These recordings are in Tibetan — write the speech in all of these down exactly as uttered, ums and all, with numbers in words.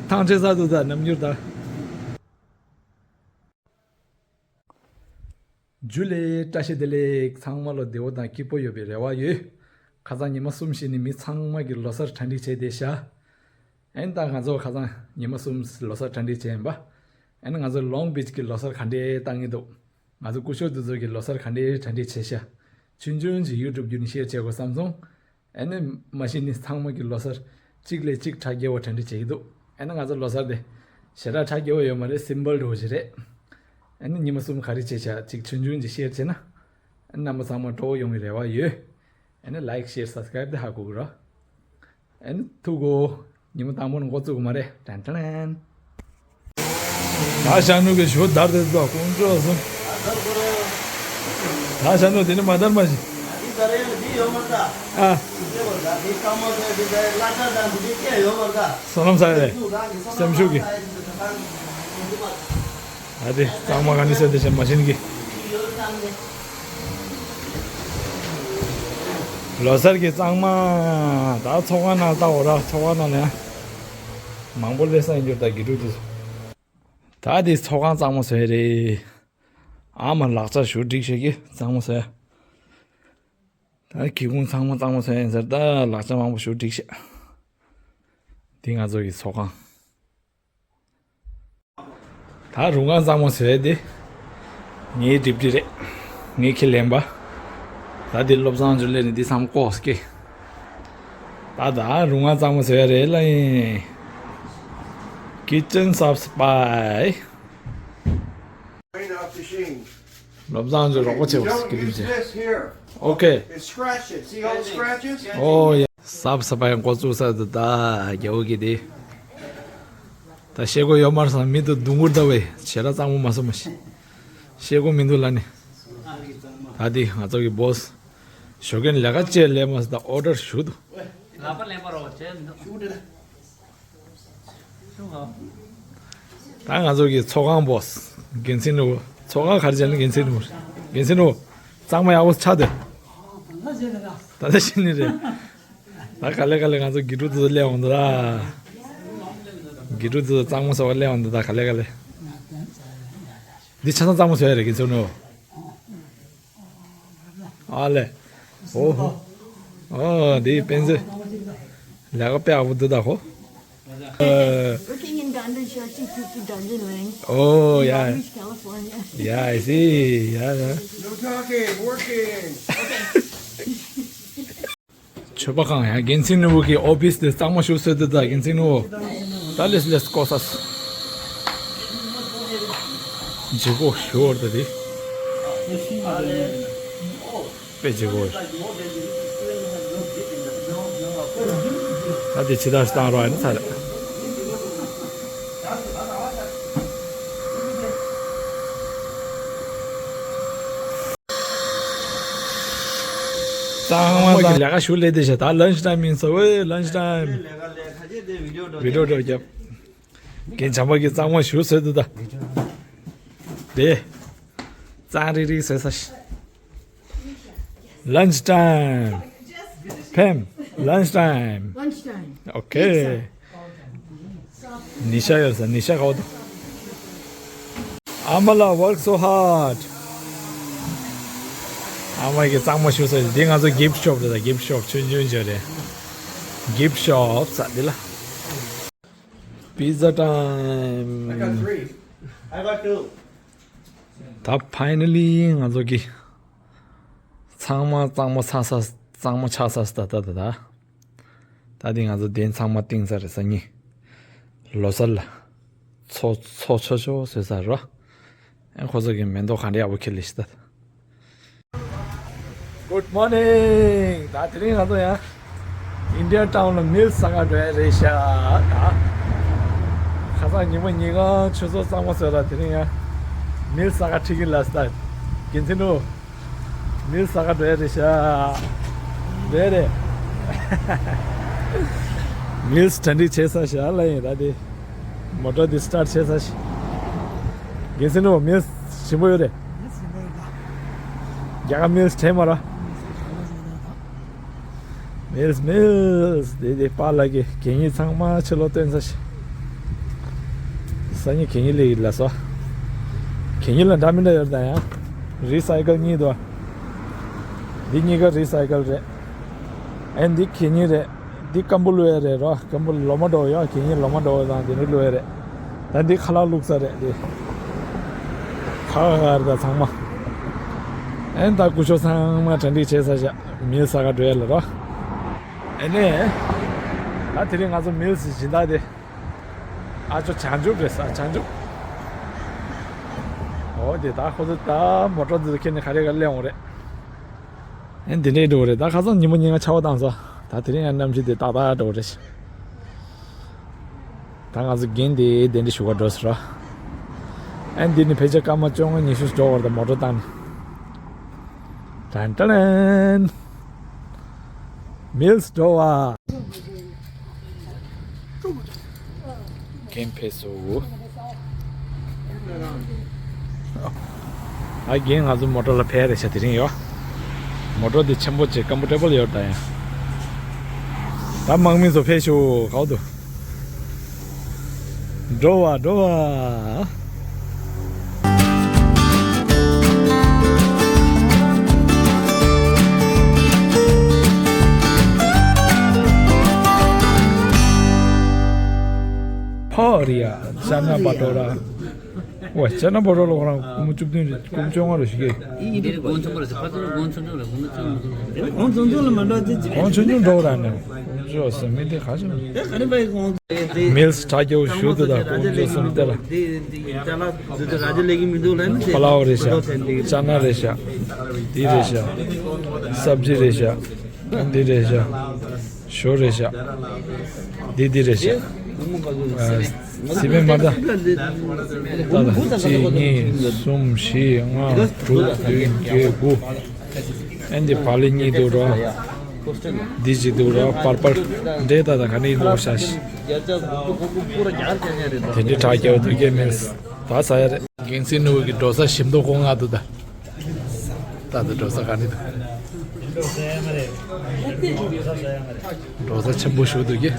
ཐང་ཆད་ས་འདུག་ད་རྣམ་འགྱུར་ད། ཇུ་ལེ། བཀྲ་ཤིས་བདེ་ལེགས། ཚང་མ་ལོ་བདེ་བོ་དང་སྐྱིད་པོ་ཡོད་པའི་རེ་བ་ཡོད། ཁ་སང་ཉི་མ་གསུམ་བཞི་ནས་མི་ཚང་མ་གི་ལོ་གསར་གྲ་སྒྲིག་བྱས་བསྡད་ཤག་ཨེ་ནི་ད་ང་ཚོ་ཁ་སང་ཉི་མ་གསུམ་ལོ་གསར་གྲ་སྒྲིག་བྱས་ཡིན་པ། ཨེ་ནི་ང་ཚོ་ལོང་བིཆ་གི་ལོ་གསར་ག་འདྲས་བཏང་གི་འདུག་ང་ཚོ་སྐུ་ཞབས་དེ་ཚོ་གི་ལོ་གསར་ག་འདྲས་གྲ་སྒྲིག་བྱས་ཤག་ཆུང་ཆུང་ཅིག་ཡུ་ཊུབ་བརྒྱུད་ནས་ཤེར་བྱེད་དགོས་བསམ་སོང་། ཨེ་ནི་མ་གཞི་ནི་ཚང་མ་གི་ལོ་གསར་གཅིག་ལས་གཅིག་གྲ་རྒྱས་པོ་གྲ་སྒྲིག་བྱེད་ཀྱི་འདུག་ཨེ་ནི་ང་ཚོ་ལོ་གསར་དེ་ཞེ་དྲག་གྲ་རྒྱས་པོ་ཡོད་མ་རེད། སིམ་པལ་འདྲ་བོ་ཞིག་རེད། ཨེ་ནི་ཉི་མ་གསུམ་ག་རེ་བྱས་བྱས་གཅིག་ཆུང་ཆུང་ཅིག་ཤེར་བྱས་ན། ཨེ་ནི་རྣམ་པ་ཚང་མ་སྤྲོ་བོ་ཡོང་བའི་རེ་བ་ཡོད། ཨེ་ནི་ལའིཀ་ཤེར་སབ་སི་ཀ་རེབ་དེ་ཧ་གོ་གི་རོགས། ཨེ་ནི་ཐུག་གོ། ཉི་མ་དང་པོ་ནས་འགོ་བཙུགས་མ་རེད། ཏན་ཏན། ད་ཞང་ནུ་གི་ཞོ་དར་དེ་ཚོ་ཀུན་སྤྱོད་སོང་། ད་ཞང་ནུ་དེ་ནི་མ་དར་མ་ཞིག་ཨ། སོ་ནམ་ས་རེད། སེམས་ཤུགས་ཀྱི། ཨ་དེ་གཙང་མ་ག་ནི་ཟེར་དེ་བྱས་མ་ཤེས་ཀྱི། ལོ་གསར་གྱི་གཙང་མ། ད་ཚོགས་ཁང་ནང་ལྟ་འོ་ར། ཚོགས་ཁང་ནང་ནས་མང་པོ་སླེབས་ས་ཡིན་རྒྱུ་ད་དགེ་ཕྲུག་དེ་ཚོ། ད་དེ་ཚོགས་ཁང་གཙང་མ་བཟོས་རེད། ཨ་མ་ལག་ཆ་ཞུ་སྒྲིག་བྱེད་ཀྱི་གཙང་མ་བཟོས། ད་སྒེའུ་ཁུང་ཚང་མ་གཙང་མ་བཟོས་ཡིན་ཟེར། ད་ལག་ཆ་མང་པོ་ཞུ་སྒྲིག་བྱས། དེ་ང་ཚོ་གི་ཚོགས་ཁང་། ད་རུ་ཁང་གཙང་མ་བཟོས་ཏེ། ངའི་སྒྲིག་སྒྲིག་རེད། ངའི་ཁས་ལེན་པ། ད་འདི་བློ་བཟང་ཇུ་ལེ་ནི་འདི་བསམ་ཀོ་སྐེ། ད་ད་རུ་ཁང་གཙང་མ་བཟོས་རེད་ལ་ཡིན། Kitchen Sap Sapai། བློ་བཟང་ཇུ་རོགས་པ་བྱེད་པ་སྐེ་ལིབ་བྱེད། Okay. Oh yeah. Sap Sapai་འགོ་བཙུགས་ས་དུ་ད་རྒྱལ་བོ་གི་དེ། ད་ཤེལ་སྒོ་ཡོད་མ་རེད་བསམ། མི་དུ་སྡུག་གུར་ལྟ་བས་ཞེ་དྲག་གཙང་མོ་མ་སོང་མ་ཤེས། ཤེལ་སྒོ་མི་འདུག་ལ་ནི། ད་འདི་ང་ཚོ་གི་བོ་སི། ཞོགས་ཀས་ལས་ཀ་བྱས་ལས་མ་སོང་ད་ཨོ་ཌར་ཞུ་འདུག་ལག་པ་ལེན་པ་རོགས་བྱས་འདུག་ད་ང་ཚོ་གི་ཚོགས་ཁང་བོ་སི། འགན་འཛིན་ནོ། ཚོགས་ཁང་ག་རེ་བྱས་ན་འགན་འཛིན་ནོ། འགན་འཛིན་ནོ། གཙང་མ་ཡག་པོ་ཆགས་འདུག་ད་ལྟ་ཤི་ནི་རེད། ད་ག་ལེ་ག་ལེ་ང་ཚོ་དགེ་ཕྲུག་དེ་ཚོ་སླེབས་འོང་འདུག་ར། དགེ་ཕྲུག་དེ་ཚོ་གཙང་མ་བཟོ་བར་སླེབས་འོང་འདུག་ད་ག་ལེ་ག་ལེ། འདི་ཆ་ཚང་གཙང་མ་བཟོ་ཡ་རེད་དགེ་ཚུལ་ནོ། ཨ་ལེ། ཨོ་ཧོ། ཨོ་འདི་དཔེ་མཛོད། ལས་ཀ་དཔེ་ཡག་པོ་འདུག་ད་ཧོ། Working in Dungeon Church in Dungeon Lane, Oh, yeah. Long Beach, California. Yeah, I see. Yeah, yeah. No talking, working. ཆོས་པ་ཁང་ཡང་འགན་འཛིན་ནོར་བུ་གི་ཨོ་ཕིས་དེ་གཙང་མ་ཞུ་སྲོལ་དེ་དང་འགན་འཛིན་ནོར་བུ། ད་ལེས་ལེས་ཀོ་སས། ཇི་གོ་ཞོར་དེ་དེ། དཔེ་ཇི་གོ། ད་དེ་ཕྱི་དར་བཏང་རོགས་ཡིན་ཚར། གཙང་མ་གི་ལས་ཀ་ཞུ་ལས་དེ་བྱས། ད་ལན་ཆི་ཊའིམ་ཡིན་ས་ཝེ། ལན་ཆི་ཊའིམ། བི་ཌིའོ་འགྲོ་རྒྱབ། རྒན་བྱམས་པ་གི་གཙང་མ་ཞུ་ཟེར་དུ་ད། དེ། གཙང་རིག་རིག་ཟེར་ས་ཤི། Lunch time. Pam, lunch time. Lunch time. Okay. ནི་ཤ་ཡོད་ས། ནི་ཤ་ག་བ་དུ། ཨ་མ་ལ་work so hard. ཨ་མ་གི་གཙང་མ་ཞུ་ས་འདི་ང་ཚོ་gift shop རེད་ད། gift shop ཆུང་ཆུང་ཅིག་རེད། gift shop ས་འདི་ལ། Pizza time. I got three. I got two. ད་finally ང་ཚོ་གི་ཚང་མ་གཙང་མ་ཚ་ས། གཙང་མ་ཆགས་ས་ད་ད་ད་ད། ད་འདི་ང་ཚོ་གདན་ཚང་མ་བཏིང་ས་རེད། སང་ཉིན་ལོ་གསར་ལ་ཚོ་ཚོ་ཆོ་ཆོ་བཟོས་ས་རོ། ཨེ་ཁོ་ཚོ་གི་མེ་ཏོག་ག་འདྲ་ཡག་པོ་ཁྱེར་ལེ་ཤི་ད། Good morning. ད་དེ་རིང་ང་ཚོ་ཡང་Indian Town ལ་མིལ་ཟ་ག་འགྲོ་ཡ་རེད་ཤག་ད་ཁ་སང་ཉི་མ་ཉིན་གང་ཆུ་ཚོད་གཙང་མ་བཟོས་ལ་དེ་རིང་ཡང་མིལ་ཟ་ག་ཁྲིད་ཀྱི་ལ་ད། དགེ་མཚན་ནོ། མིལ་ཟ་ག་འགྲོ་ཡ་རེད་ཤག་རེད་རེད། མིལ་གྲ་སྒྲིག་བྱས་ས་ཤག་ལ་ཡིན་ད་དེ། མོ་ཊ་འདི་སི་ཊར་ཊི་བྱས་ས་ཤག་དགེ་མཚན་ནོ། མིལ་ཞིམ་པོ་ཡོད་རེད། རྒྱ་གར་མིལ་དྲན་མ་ར། མིལ་སི་མིལ་སི། དེ་དེ་པཱ་ལགས་ཀྱིས་གད་སྙིགས་ཚང་མ་ཕྱི་ལོགས་བཏོན་ས་ཞིག་སང་ཉིན་གད་སྙིགས་སླེབས་ཡོད་ལབ་སོང་། གད་སྙིགས་ལ་འདྲ་མི་འདྲ་ཡོད་ད་ཡང་། རི་སའི་ཀལ་གཉིས་འདུག་འདི་གཉིས་ཀ་རི་སའི་ཀལ་རེད། ཨེ་འདི་གད་སྙིགས་རེད། འདི་སྐམ་པོ་བླུགས་ཡ་རེད་རོ། སྐམ་པོ་ལོ་མ་འདྲ་བོ་ཡོད། གད་སྙིགས་ལོ་མ་འདྲ་བོ་དང་དེ་འདྲ་བླུགས་ཡ་རེད། ད་འདི་ཁ་ལག་བླུགས་ས་རེད་འདི། ཁ་ཁ་ཁ་རེད་ད་ཚང་མ། ཨེ་ད་སྐུ་ཞབས་ཚང་མ་གྲ་སྒྲིག་བྱས་ས་བཞག་མིལ་ཟ་ག་འགྲོ་ཡ་ལ་རོ། ཨེ་ནས། ད་དེ་རིང་ང་ཚོ་མིལ་སི་སྦྱིན་བདག་དེ། ཨ་ཅོ་བྱང་ཆུབ་རེད་ས་བྱང་ཆུབ། འོ་དེ་ད་ཁོ་ཚོ་ད་མོ་ཊ་འདི་ཚོ་ཁྱེར་ནས་ག་རེ་ག་སླེབས་འོང་རེད། ཨེ་འདི་འདྲས་འགྲོ་གི་རེད། ད་ཁ་སང་ཉིན་མོ་ཉིན་ང་ཆར་པ་བཏང་སོང་། ད་དེ་རིང་ཡང་གནམ་གཤིས་དེ་ཏག་ཏག་འགྲོ་གི་རེད། ད་ང་ཚོ་རྒན་དེ་གདན་འདྲེན་ཞུ་ག་འགྲོ་ཟེར་རོ། ཨེ་འདི་ནི་ཕལ་ཆེར་སྐར་མ་བཅོ་ལྔ་ཉི་ཤུ་འགྲོ་བར་དུ་མོ་ཊ་བཏང་ནས། ཏན་ཏན། མིལ་སི་འགྲོ་བ། རྒན་ཕེབས་སོང་། ཨ་རྒན་ང་ཚོ་མོ་ཊ་ལ་ཕེབས་རེད་ཤག་དེ་རིང་ཡོ། མོ་ཊ་དེ་ཆེན་པོ་བྱས་ཀམ་ཕོར་ཊེ་བལ་ཡོད་ད་ཡང་། ད་དམག་མི་ཚོ་ཕེབས་ཤོག་གའོ་དུ། འགྲོ་བ་འགྲོ་བ། ཕོ་རི་ཡ་ཅ་ན་བ་ཏོ་ར། ཝ་ཅ་ན་བ་ཏོ་ར་ལོ་ཁོ་རང་སྐུ་ངོ་བཅུ་བདུན་རེད། སྐུ་ངོ་བཅོ་ལྔ་རེད་ཞིག་གི། ཡིན་དེ་གོང་ཆེན་པོ་རེད་ཟེར་ཕ་ཚོ་གོང་ཆུང་ཆུང་རེད། གོང་ཆུང་ཆུང་ལ་མ་འགྲོ་ཅི་ཅི། གོང་ཆུང་ཆུང་འགྲོ་ར་ནས་སྐུ་ངོ་བཅོ་ཟེར་མི་དེ་ག་ཅུང་། དེ་ག་རེ་བའི་གོང་། མིལ་སི་དྲ་རྒྱ་བོ་ཞུ་དུ་ད་སྐུ་ངོ་བཅོ་ཟེར་མི་དེ་ལ། དེ་དེ་ཅ་ལག་དེ་དེ་ར་ཇ་ལེགས་མི་འདུག་ལ་ནི་དེ། པ་ལའོ་རེད་ཤག་ཅ་ན་རེད་ཤག་འདི་རེད་ཤག་སབ་ཇི་རེད་ཤག་འདི་རེད་ཤག་ཞོ་རེད་ཤག་འདི་འདི་རེད་ཤག་ཨ། སི་པན་མ་ད། ད་ད་གཅིག་གཉིས་གསུམ་བཞི་ལྔ་དྲུག་བདུན་བརྒྱད་དགུ། ཨེ་འདི་བག་ལེབ་གཉིས་འདུག་རོ། འདི་གཅིག་འདུག་རོ། པར་པར་འདྲེ་ད་ད་ག་ནས་ཡིན་འདུག་ཤག་དེ་འདྲའི་དྲ་རྒྱ་བོ་དུ་རྒྱ་མེད། ད་ཟ་ཡ་རེད། རྒན་སྲིད་ནུར་བུ་གི་འགྲོ་ས་ཞིམ་མདོག་ཁོག་ང་འདུག་ད། ད་ད་འགྲོ་ས་ག་ནས་འདུག་འགྲོ་ས་ཆེན་པོ་ཞིག་འདུག་གི།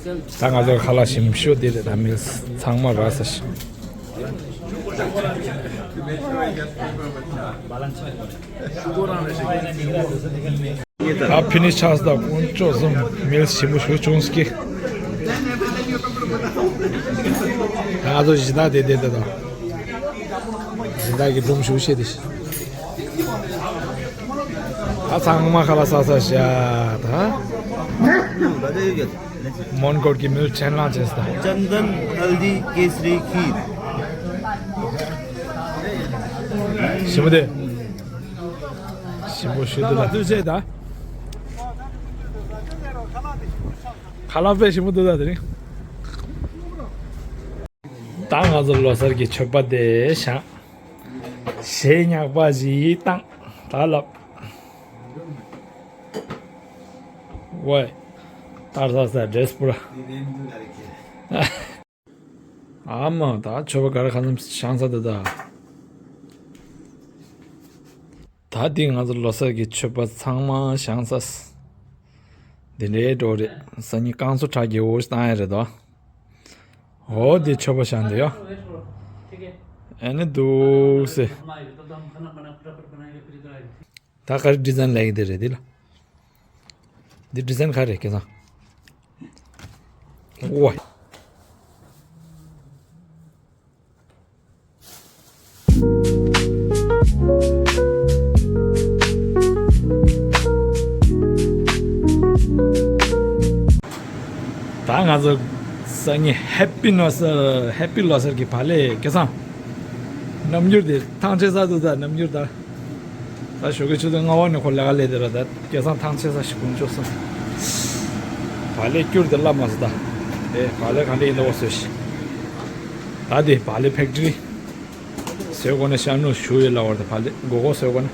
ད་ང་ཚོ་ཁ་ལག་ཞིམ་ཤོས་དེ་རེད། ད་མིལ་སི་ཚང་མ་རག་ས་ཞིག་ད་ཕི་ནི་ཆགས་ད་དཀོན་མཆོག་གསུམ། མིལ་སི་ཞིམ་པོ་ཞིག་བྱུང་སྐྱེ། ང་ཚོ་སྦྱིན་བདག་དེ་བསྡད་དེ་དང་། སྦྱིན་བདག་གི་སྒྲུང་ཞུ་བཤད་དེ་ཤི། ད་ཚང་མ་ཁ་ལག་ཟ་ས་ཤ་ད། མོན་གྷོ་གི་མིལ་སི་ཆེན་ལང་བྱས་ད། चंदन हल्दी केसरी खीर। ཞིམ་པོ་དེ། ཞིམ་པོ་ཞུ་དུ་ད་དུས་ཆེ་ད། ཁ་ལག་དཔེ་ཞིམ་པོ་འདུག་ད་དེ་རིང་། ད་ང་ཚོ་ལོ་གསར་གྱི་མཆོད་པ་དེ་བཞེངས། གཞས་ཉག་པ་ཞིག་བཏང་། ད་ལབ། ཝེ། ཏར་ས་ས་ཌེས་པུ་ར། ཨ་མ་ད་མཆོད་པ་ག་རེ་ག་ཙམ་བཞེངས་ས་དེ་ད། ད་འདི་ང་ཚོ་ལོ་གསར་གྱི་མཆོད་པ་ཚང་མ་བཞེངས་ས། འདི་འདྲའི་འགྲོ་རེད། སང་ཉིན་རྐང་བཙུགས་དྲ་རྒྱ་བོ་ཞིག་བཏང་ཡ་རེད་དོ། འོ་འདི་མཆོད་པ་བཞེངས་འདི་ཡོ། ཨ་ནི་འདུག་སེ། ད་ག་རེ་ཌི་ཛའིན་ལེགས་འདི་རེད་འདི་ལ། འདི་ཌི་ཛའིན་ག་རེ་སྐལ་བཟང་། ཝ། ད་ང་ཚོ་སང་ཉིན་ཧེ་པི་ལོ་གསར། ཧེ་པི་ལོ་གསར་གྱི་བག་ལེབ་སྐལ་བཟང་། རྣམ་འགྱུར་དེ་ཐང་ཆད་ས་འདུག་ད་རྣམ་འགྱུར་ད། ད་ཞོགས་ཀའི་ཆུ་ཚོད་ལྔ་པ་ནས་ཁོ་ལས་ཀ་ལས་དེ་ར་ད་སྐལ་བཟང་ཐང་ཆད་ས་ཞིག་དགོངས་ཆོག་སོང་། བག་ལེབ་སྐྱུར་དེ་བསླབ་མ་སོང་ད། དེ་བག་ལེབ་ག་འདྲ་ཡིན་འདུག་བཟོས་ཤིག་ད་དེ་བག་ལེབ་ཕེག་ཊི་རི། བཟོས་དགོས་ན་ཤ་ནུ་ཞུ་ཡོད་ལ་བར་དུ་བག་ལེབ་མགོ་སྐོར་བཟོས་དགོས་ན།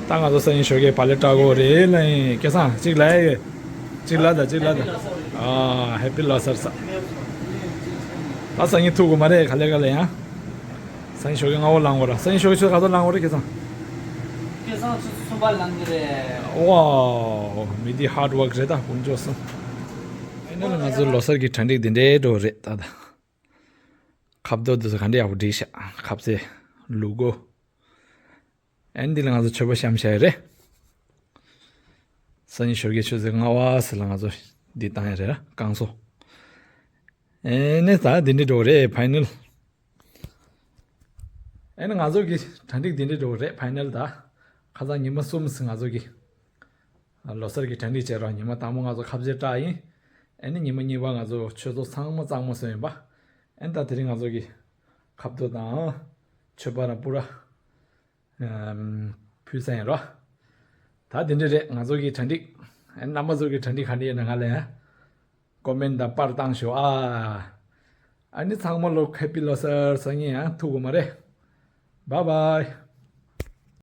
ད་ང་ཚོ་སང་ཉིན་ཞོགས་ཀའི་བག་ལེབ་བཀྲ་དགོས་རེད་ལ་ཡིན་སྐལ་བཟང་གཅིག་ལ་ཡོད། གཅིག་ལ་ད་གཅིག་ལ་ད། ཨ་ཧེ་པི་ལོ་གསར་ས། ད་སང་ཉིན་ཐུག་དགོས་མ་རེད་ག་ལེ་ག་ལེ་ཡང་། སང་ཉིན་ཞོགས་ཀའི་སྔ་པོ་ལངས་དགོས་ར། སང་ཉིན་ཞོགས་ཀའི་ཆུ་ཚོད་ག་ཚོད་ལངས་དགོས་རེད་སྐལ་བཟང་། སྐལ་བཟང་ཆུ་ཚོད་གསུམ་པ་ལང་གི་རེད། ཝའོ། མི་འདི་ཧར་ཌི་ཝརཀ་རེད་ད། དཀོན་མཆོག་གསུམ། ཨེ་ནི་ལ་ང་ཚོ་ལོ་གསར་གྱི་གྲ་སྒྲིག་འདི་འདྲའི་འགྲོ་རེད་ད། ད་ཁ་བརྡ་འདི་ཚོ་ག་འདྲ་ཡག་པོ་བསྒྲིགས་ཤག་ཁ་ཟས་ལུག་གུ། ཨེ་ནི་འདི་ལ་ང་ཚོ་མཆོད་པ་བཤམས་བཞག་ཡོད་རེད། སང་ཉིན་ཞོགས་ཀའི་ཆུ་ཚོད་ལྔ་པ་ཟེར་ལ་ང་ཚོ་འདི་བཏང་ཡོད་རེད། བསྐང་གསོ། ཨེ་ནི་ད་འདི་འདྲ་འགྲོ་རེད་ཕའི་ནལ། ཨེ་ནི་ང་ཚོ་གི་གྲ་སྒྲིག་འདི་འདྲ་འགྲོ་རེད་ཕའི་ནལ་ད། ཁ་སང་ཉི་མ་གསུམ་ཟིན་ང་ཚོ་གི་ལོ་གསར་གྱི་གྲ་སྒྲིག་བྱས་རོགས། ཉི་མ་དང་པོ་ང་ཚོ་ཁ་ཟས་སྐྲག་ཡིན། ཨེ་ནི་ཉི་མ་གཉིས་པ་ང་ཚོ་ཆུ་ཚོད་ཚང་མ་གཙང་མ་བཟོས་ཡིན་པ། ཨེ་ནི་ད་དེ་རིང་ང་ཚོ་གི་ཁ་བརྡ་དང་མཆོད་པ་ར་པུ་ར་ཕུལ་ས་ཡིན་རོགས། ད་དེ་འདྲ་རེད་ང་ཚོ་གི་གྲ་སྒྲིག་ཨེ་ནི་རྣམ་པ་ཚོ་གི་གྲ་སྒྲིག་ག་འདྲ་ཡིན་ན་ང་ལ་ཡང་ཀོ་མེན་ཊི་དང་པར་བཏང་ཤོག་ཨ། ཨ་ནི་ཚང་མ་ལོ་ཧེ་པི་ལོ་གསར། སང་ཉིན་ཡང་ཐུག་དགོས་མ་རེད། བཱའི་བཱའི།